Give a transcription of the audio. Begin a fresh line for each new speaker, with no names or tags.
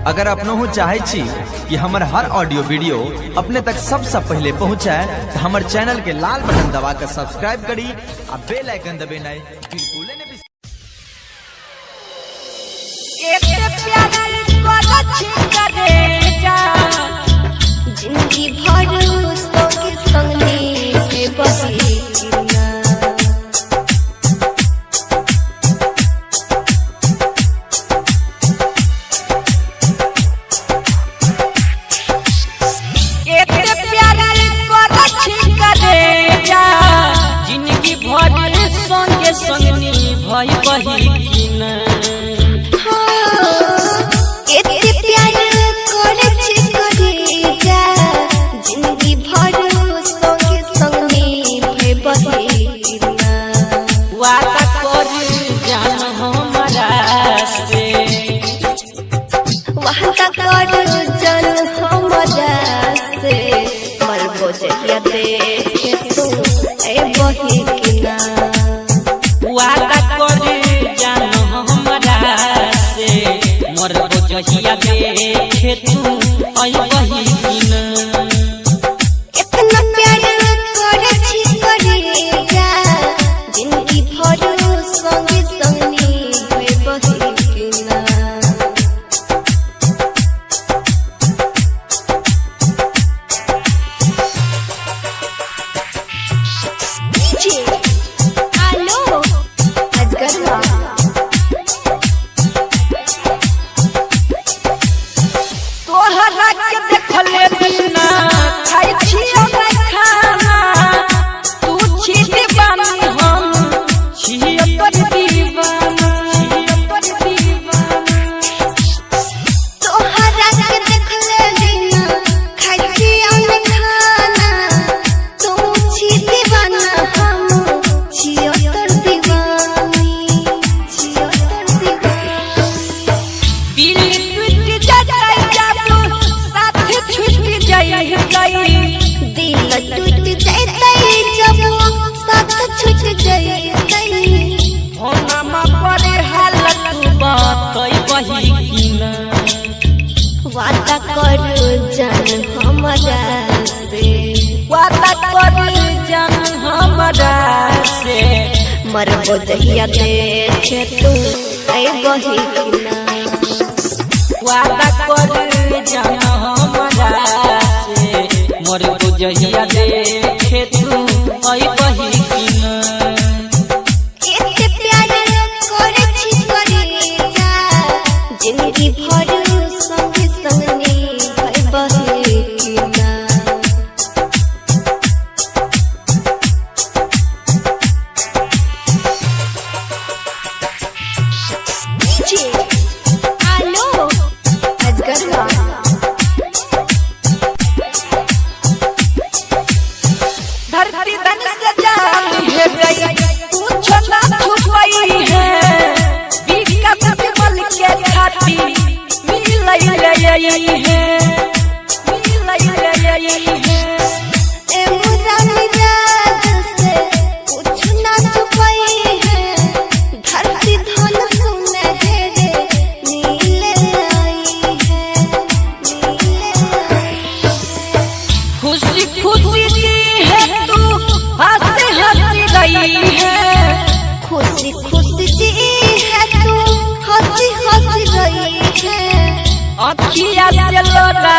अगर अपनहु चाहे छी कि हमर हर ऑडियो वीडियो अपने तक सबसे पहले पहुंचे, तो हमर चैनल के लाल बटन दबा कर सब्सक्राइब करी आ बेल आइकन दबेनाइ बिल्कुल नहि बिसरी।
जिंदगी भर संग संगनी बहिना।
एते प्यार करछि करे जा, जिंदगी भर संगे संगनी भई बहिन।
एते प्यार करछि करे जा, जिंदगी भर संग संगनी बहिना।
वादा कर जान हमरा से,
वादा कर जान हमरा से, मरबो जहिया देखे तू ए बहिना।
वादा कर जान हमरा से, मोर जहिया देखे तू ऐ बहिन।
इतना प्यार करछि करे जा, जिंदगी भर संग संगनी बहिना। डीजे आलो अजगरवा।
तोहरा के देखले बिना खाइ छियो नै खाना, तू छी दीवानी हम छियो तोर दीवाना, छियो तोर दीवाना।
तोहरा के देखले बिना खाइ छियो नै खाना, तू छी दीवाना हम छियो तोर दीवानी, छियो तोर दीवानी।
दिल टूट जातै जाबू साथ छूट जाइतै,
दिल टूट जैतै जब साथ छूट जैतै।
होनमा पर हालत बतै बहिन।
वादा कर जान हमरा से,
वादा कर जान हमरा से,
मरबो जहिया देखे तू ऐ बहिना।
वादा कर जान हमरा से, मोर जहिया देखे तू ऐ बहिन।
एते प्यार करछि करे जा, जिंदगी भर संग संगनी बहिना। डीजे आलो अजगरवा।
धरती धन से जान है गई, कुछ ना छुपाई है, विकास विमल के खाती मिलई है, मिलई है।
ए मुरानी राज से कुछ ना छुपाई है, धरती धन सुनहरे नीले आई है, नीले आई है।
खुशी खुशी जी है तू हंस हंस रही है,
खुशी खुशी जी है तू हंसी हंसी रही है।
अखिया से लोरा